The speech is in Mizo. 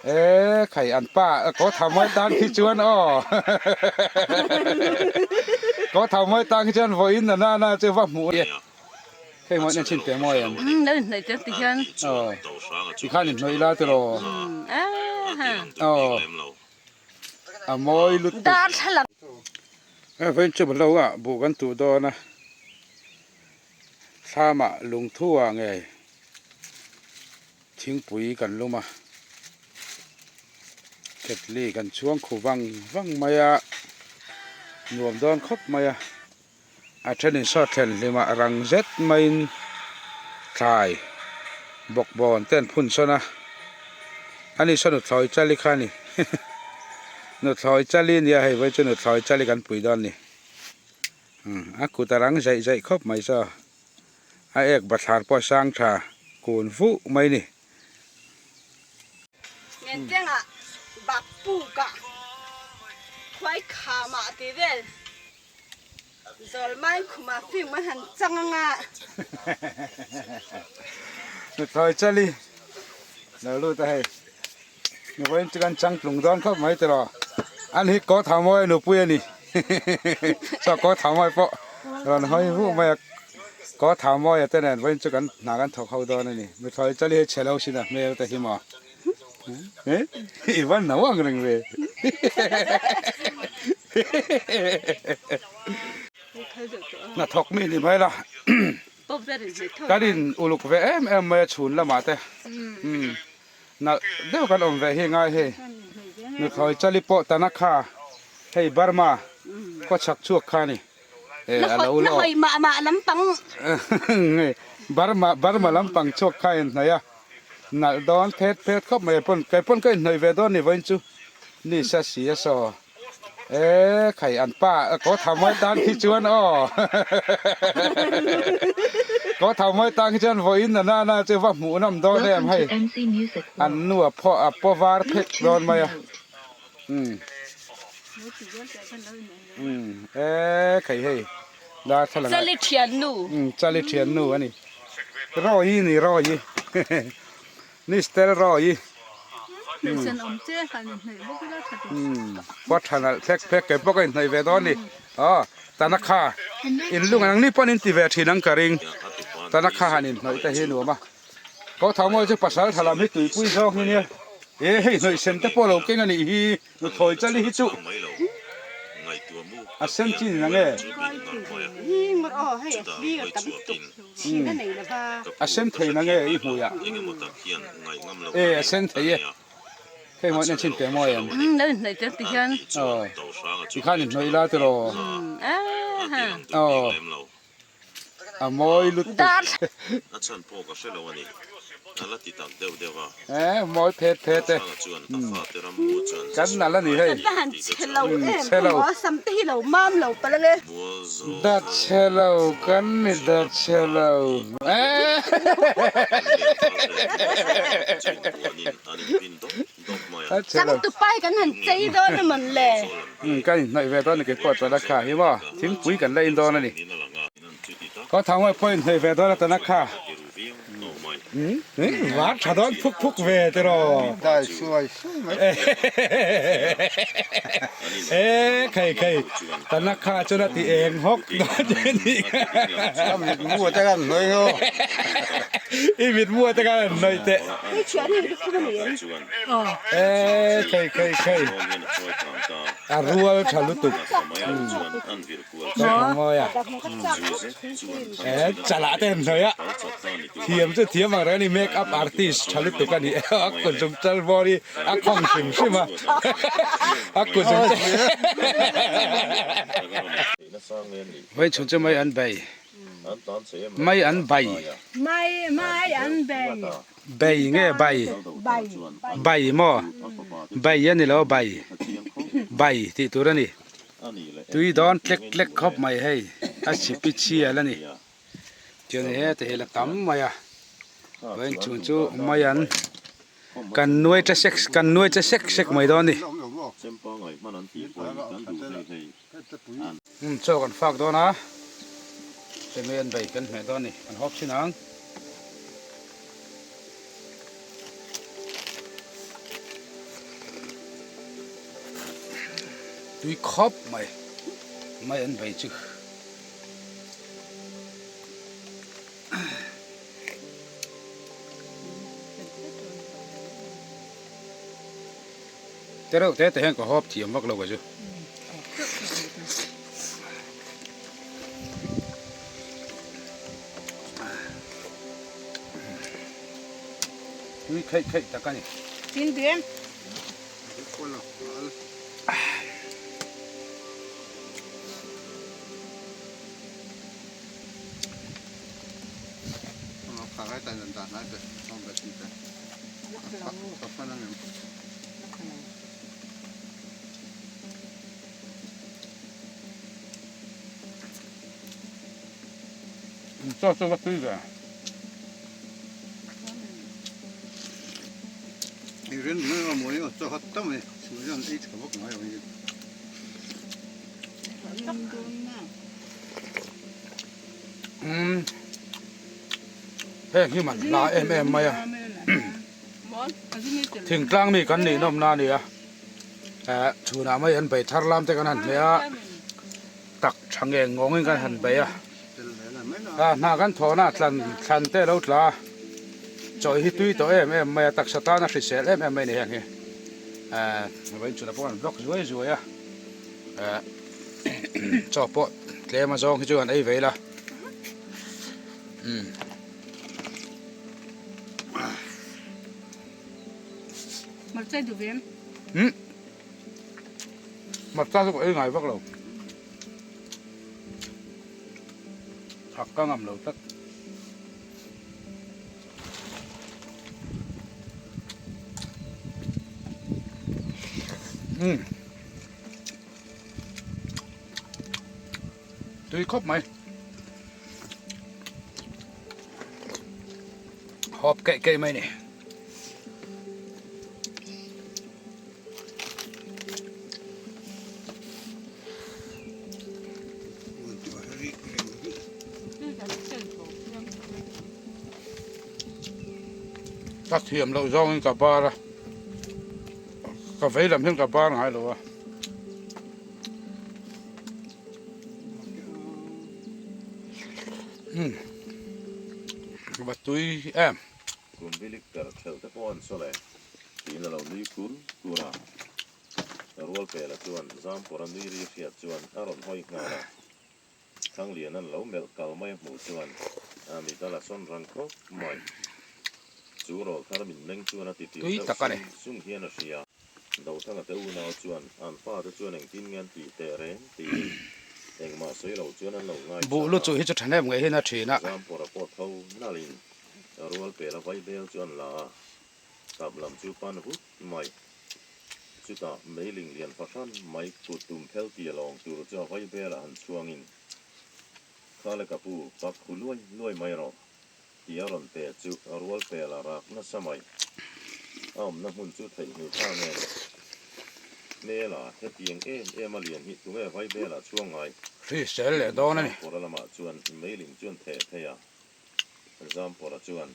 E khai an pa ko thau mai tan khi chuan aw ko thau mai tan khi chuan vawiin na na na chu va hmuh e hei maw nen chhin te mawi em um lo inhnawih te ti hian aw tikhan inhnawih la tiraw aw a mawi lutuk darthlalang e vawiin chu lo ah buh kan tuh dawn a thlamah lungthu ah ngei. Thingpui kan lum a, ketli kan chhuang khu vang vang mai a, nuam dawn khawp mai a, a thenin sawt thlen hlimah rang zet maiin thlai bawkbawn te an phun sawn a, ani saw nuthlawi chali kha a ni nuthlawi chali a nia hei vawi chu nuthlawi chali kan pui dawn a ni a kut a rang zaih zaih khawp mai saw. A ek bathlar pawh a sang tha kun vuh mai ni. Ngentengah Bakpukah khuai khamah tih vel Zawlmai khumah film an han chang anga. Nuthlawi chali lo lut a hei. Nuvawiin chu kan chang tlung dawn khawp mai tiraw. An hi kaw thau mawi nupui a ni. Chaw kaw thau mawi pawh rawn hawi vuh mai a. Kaw thau mawi a te nen vawiin chu kan hna kan thawk ho dawn a ni. Mithlawi chali hi chhe lo sin a hmel te hi maw. I van no ang reng ve. Hnathawk mi ni mai la. Kan in uluk ve em em mai a chhun lamah te. Nalh deuh kan awm ve hi ngai hei nuthlawi chali pawh tana kha hei Burma khaw chhak chhuak kha ni e a lo la hawi mah mah lampang Burma Burma lampang chhuak kha in hnaih a nalh dawn phet phet khawp mai pawn kei pawn ka inhnawih ve dawn ni vawiin chu ni sa si a saw e khai an pa kaw thau mai tan khi chuan aw kaw thau mai tan khi chuan vawiin na na na chu va hmuh nawm dawn em hei an nu a phaw a paw var phek dawn mai a um um e khai hei darthlalang chali thian nu um chali thian nu ani rawi ni rawi ni stel rawi Kawt tha nalh thlek phek kei pawh ka inhnawih ve dawn a ni. Aw tana kha in lung ang ni pawn in ti ve thin ang ka ring. Tana kha han inhnawih te hi nuam a. Kawt tha mawi chu pasal tha lam hi tuipui zawk hi nia. E hei hnawih sen te pawh lo keng a nih hi nuthlawi chali hi chu a sen chin in ang e. A sen thei na nge i hmuiah? E a sen thei e. Hei maw nen chhin teh mawi em? Umm lo inhnawih tel ti hian. Aw tikhan inhnawih ila tiraw? Aw a mawi lutuk. E mawi phet phet e. Kan nalh a ni hei. Chhe lo em sam te hi lo mam lo palh ange. Da chhe lo kan ni da chhe lo e. Changtu pai kan han chei dawn a mawn le. Kan inhnawih ve dawn a ni keipawh chuan a kha hi maw thingpui kan la in dawn a ni. Ka thau mai pawh inhnawih ve dawn a tana kha. Var tha dawn phuk phuk ve tiraw. Dai suai suai mai. E khai khai tana kha chuan a ti eng hawk dawn che ni. Ka mit mu te kan hnawih ho. I mit mu te kan hnawih teh. Hei thian hi lukhum a ni em? E khai khai khai a rual tha lutuk. E chalah te an hnawih a, thiam chu thiam ang reng a ni, make up artist tha lutuk a ni a, a kut chung chal bawr hi a khawng hrim hrim a, a kut chung chal Vawi chhun chu mai an bei, mai an bai, bei nge bai, bai maw, bai a ni lo bai, bai tih tur a ni. Tui dawn tlek tlek khawp mai hei a chhipi chhial a ni chuan heta hi la tam mai a vawiin chhung chu mai an kan nuai ta sek kan nuai ta sek sek mai dawn a ni umm chaw kan fak dawn a hemi an bei kan hmeh dawn a ni kan hawp chin ang. Tui khawp mai mai an bei chu. Te reuh te te hian ka hawp thiam vak lo ka chu. Tui kheih kheih tak a ni. Tin diam. Chaw chu va tui ve. Umm heng hi man hla em em mai a thingtlang mi kan nih nawm na a ni a eh chhunah mai an bei thar lam te kan han hmeh a tak tha ngeng ngawngin kan han bei a ah hna kan thawhna thlan thlan te a lo tla a chawih hi tui tawh em em mai a taksa tana hrisel em em mai a ni heng hi eh vawiin chhunah pawh an vlog zuai zuai a eh chaw pawh tlem a zawng hi chu an ei ve ila umm. Umm hmarcha chu ka ei ngai vak lo thak ka ngam lo tlat. Umm tui khawp mai hawp keih keih mai a ni. Ka thiam loh zawngin ka bar a ka vei lam hian ka bar ngai lo a. Umm va tui em. Kum bilik per thelh te pawh an sawl e, tiin a lo nui kur kur a. Rualpela chuan Zampawra nui ri hriat chuan a rawn hawi nghal a. Thanglian an lo melh kal mai a hmuh chuan a mit a la sawn rang khawp mai. Chu rawlthar min meng chuan a ti tir Tui deuh tak a ni. sung sung hian a hria. Dothanga te unau chuan an fate chuan engtin nge an tih teh reng tiin engmah sawi lo chuan an lo Buh ngaichang lu a. chu hi chu thahnem ngei hian a thin a. Zampawra pawh tho nalhin Rual pela vaibel chu an la a, tap lam chu pan vut mai. Chutah meiling lian fahran mai kut tum phel tia lawng tur chu a vaibelah han chhuangin, Kha le ka pu, pak khu luai luai mai rawh, tia rawn pe chu a rual pela rak nasa mai. A awmna hmun chu theihnghilh ta nge ni? Hmela, hetiang em em a lian hi tunge vaibelah chhuang ngai? Hrisel leh dawn a ni. Zampawra lamah chuan meiling chuan theh thei a, Zampawra chuan.